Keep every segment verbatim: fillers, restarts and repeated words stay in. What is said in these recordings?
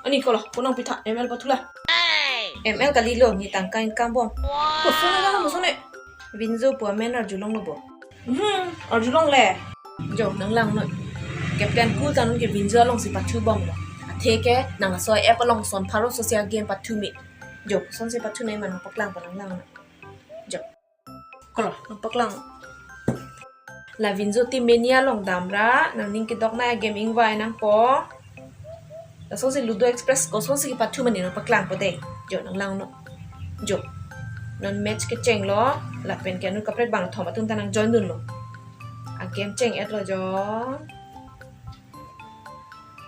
Ani kolo, konong pitha M L pathu la. M L kalilo, ne tangka income bom. Koson na, koson ne. Vinzo pu amen arjulonglo bo. Hmm, arjulongle. Jo, nang langnon. Captain Cool ta non ke Vinzo alongsi pathu bomlo. Athe ke nang laso app along son pharo social game pathu me. Jo, sonsi pathu nangji ma nang paklang po, nang langnon. Jo. Kolo, nang paklang. La Vinzo Team Mania along damra, nangning kedok na game ingvai nangpo. Lasonsi Ludo Express kosonsi kepathu ma ne nang paklang po de. Jo, nang langnon. Jo. Non match kechenglo, lapen ke anut kaprek bangthom atum ta nang join dunlo. A game cheng-etlo jo.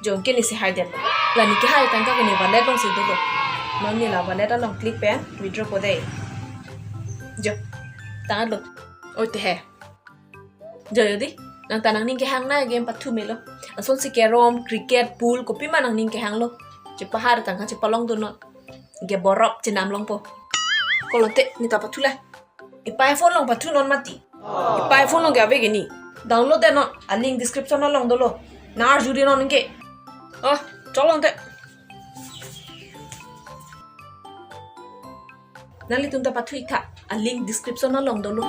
Jo, ke ne si hai det. La ne kehai tangka ke ne wallet alongsi dolo. Non ne la wallet along click pen withdraw po de. Jo. Tang-etlo. Oi te he. Jo, jo di. Nang ta nangning kehang na game pathu melo. Lasonsi carrom, cricket, pool, kopima nangning kehanglo. Chepahar tangka chepalong dunnon. Ke borok chenam longpo. Kolo te, ne ta pathu la. Ipai phone along pathu non mati. Ipai phone along ke ave ke ne. Download det non. A link description along dolo. Nang arju ri non ke. Oh, cholong te. Nanglitum ta pathu-ik tha. A link description along dolo.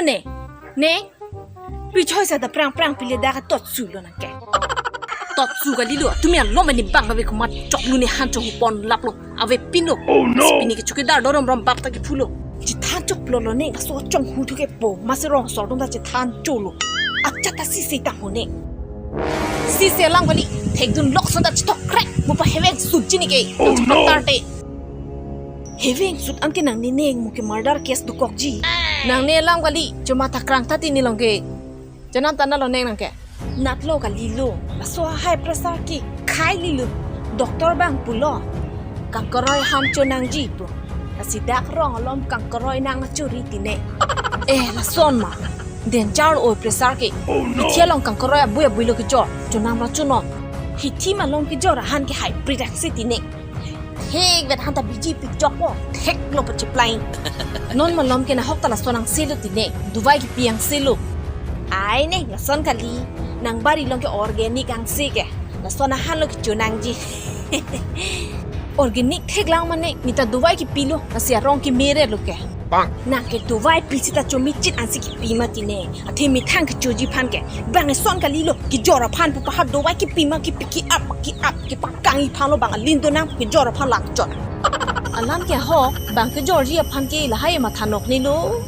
Ane, ne, pi choi sa da prang prang pile da ka tot su lo nang ke. Tot su kalilo, tumi alom ani bang ave komat choklo ne han chok pon laplo, ave pinlo. Oh no! Pini ke chowkidar dorom rom bap ta kephulo. Chethan choklo lo ne, laso chonghu thu ke po, masi rong sor dong ta chethan cholo. Acha ta si si ta ho ne. Si si alam kali, thekdun lok son ta chetok krek, mo pa heveng sut ji ne ke. Oh no! Patar te. Heveng sut an ke nang ne neng mo ke murder case dokokji. Nang ne alam kali, choma ta krang ta ti ne long ke. Chenam ta na lo neng nang ke. Natlo kalilo, laso high pressure ke khai lilo. Doctor bang pulo. Kangkoroi ham chonangji pu. Lasi dak rong alom kangkoroi nang chori ti ne. Eh, lason ma. Danger oi pressure ke. Oh no! Ithi along kangkoroi abui abui lo kejor. Chonam ra chonon. Hithi malom kejor ahan ke hai pressure si ti ne. Thek vet han ta biji pik chok po. Theklo pa cheplang. Non malom ke nahok ta lason angse lo ti ne. Dovai kepi angse lo. Ai ne, lason kali. Nang bari along ke organic angse ke. Lason ahan lo kechonangji. Organic thek lang mane, ne ta dovai kepilo, lasi arong kemere lo ke. Bang. Nang ke dovai pi sita chomi chit ansi kepi mati ne. Athe methang kechoji aphan ke. Bang eson kalilo, kejor aphan pu pahar dovai kepi ma kepi ke-ap ke-ap kepakang iphan lo bang alin do nang kejor aphan lang chot. Alam ke ho, bang kejorji aphan ke lahai matha nok ne lo.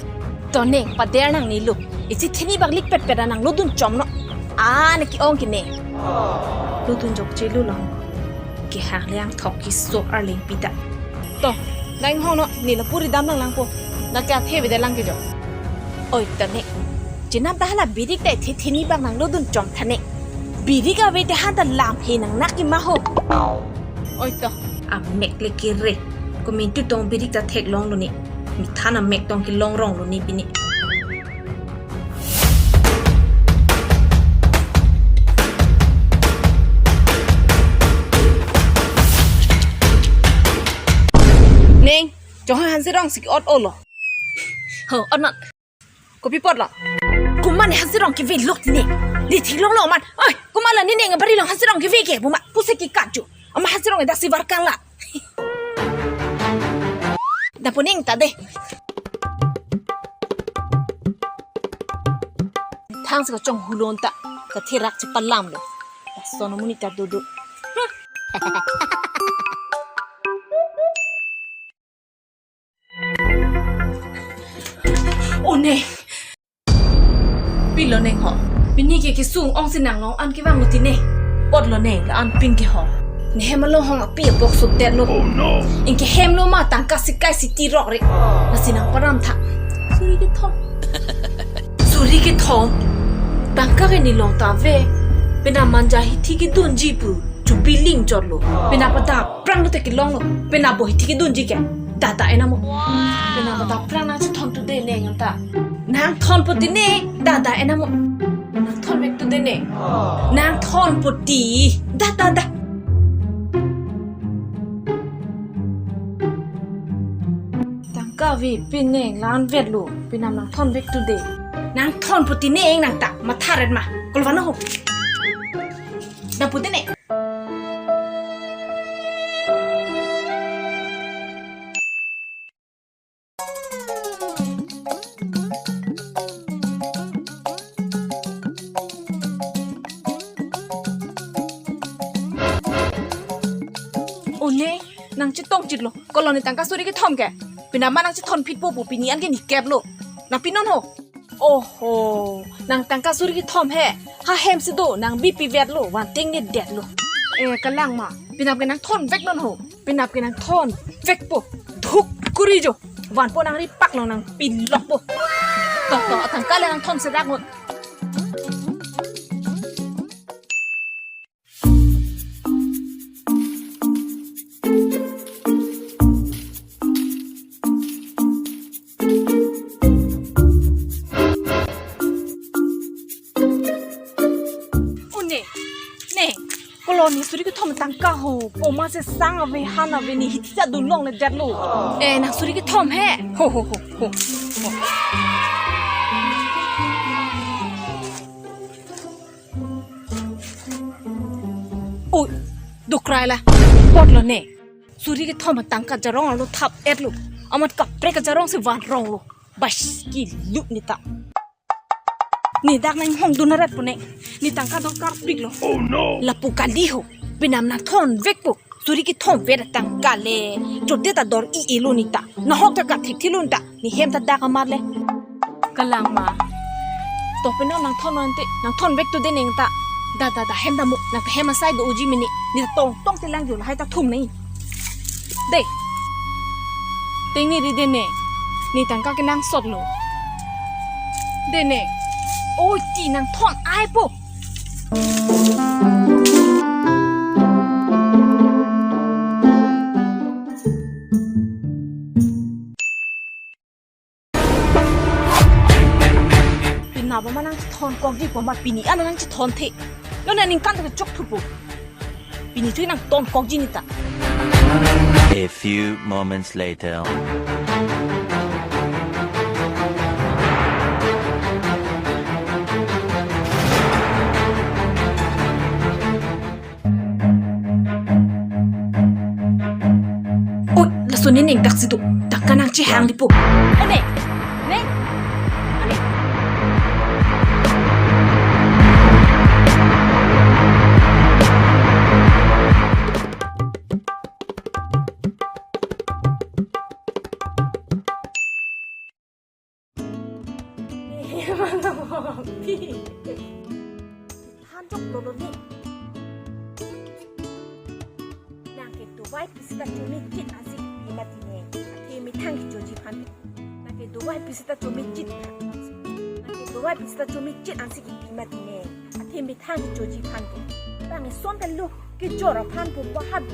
To ne, pader nang ne lo. Isi thini bak lik pet pet nang lodun chom non. Ane ke-ong ke ne. Lodun jok che lo lang. Kehang le angthok keso arleng pita. To, nang hong non, ne lapu ridam lang lang po. Dak ke athe bede lang ke jo. Oi, to ne. Chenam ta hala birik ta the thini bak nang lodun chom tha ne. Birik ave te han ta lam he nang nak ke ma ho. Oi to. Amek le kere. Komin tu tong birik ta theklong lo ne. Methan amek tong kelong rong lo ne pini. Neng, chong hansi rong si ke-ot olo. Ho, ot non. Kopi apotlo? Komat ne hansi rong keve lok ti ne. Ne theklong lo man. Oi, komat la ne neng bari along hansi rong keve ke buma. Pusi ke kaju. Amat hansi rong dak si var kang la. Dapo neng ta de. Thang si kachonghu lon ta. Katherak chepalam lo. Lason amonit ta dodo. O ne. Pilo neng ho. Pini ke kesung ong si nanglong an kevang lo ti ne. Apotlo ne la-an pin kehong. Ne hem along hong api apok sotdet lo. Oh no. Ingke hem lo ma tangka sikai siti rok re. Lasi nangparam tha. Suri kethom. Suri kethom. Tangka ke ne long ta ave. Penap manja hithi kedunji pu. Chubiling chotlo. Penap pada prang lo te kelong lo. Penap bo hithi kedunji ke. Dada enamo. Penap pada prang nangchethon tu de ne ngan ta. Nangthon po ti ne. Dada enamo. Nangthon vek tu de ne. Nangthon po ti. Dada da. Tangka ave pin ne la-an vet lo. Penap nangthon vek tu de. Nangthon po ti ne nang ta. Matha ret ma. Kolvan ho. Dam po ti ne. O ne, nangchetong chitlo. Koloni tangka suri kethom ke. Penap ma nangchethon phit po po pini an ke ne kep lo. Nangpinon ho. Oho, nang tangka suri kethom he. Ha hem si do, nang bipi vet lo, van ting ne det lo. Eh, kalang ma. Penap ke nangthon vek non ho. Penap ke nangthon vek po. Dhuk kuri jo. Van po nangri pak lo nangpilok po. To, to, tangka le nangthon serak mo. O ne, ne, koloni suri kethom tangka ho, koma se sang ave han ave ne hithi ta dun long le det lo. Eh, nang suri kethom he. Ho, ho, ho, ho, ho. Oi, dokrai la. Apotlo ne. Suri kethom tangka jarong arlo thap et lo. Amat kaprek jarong si van rong lo. Bas kilut ne ta. Ne dak nanghong dun arat po ne. Ne tangka dorkar pik lo. Oh no. Lapu kali ho. Penap nangthon vek po. Suri kethom vet tangka le. Chot det ta dor-i-e lo ne ta. Nahok ta kathik thi lo ne ta. Ne hem ta dak amat le. Kalang ma. To penap nangthon non te. Nangthon vek tu de ne ta. Da, da, da, hem dam mo. Nang ta hem asai do uji mini. Ne ta tong tong te lang jo lahai ta thum ne. De. Ting ne ri de ne. Ne tangka kenangsot lo. De ne. Oi ti nangthon ai po. Penap ma nangchethon kokji po ma pini an nangchethon the. Non aningkan ta chok thupo. Pini thu nangthon kokji ne ta. A few moments later. Oi, laso ne neng dak si do. Tangka nangchehang di po. O ne. Ne. Ane. Than jok lo lo ne. Nang ke dovai pisi ta chomit chit ansi kipi mati ne. Athe methang kechoji aphan. Nang ke dovai pisi ta chomit chit. Nang ke dovai pisi ta chomit chit ansi kipi mati ne. Athe methang kechoji aphan ke. Bang son ta lo kejor aphan po pahat.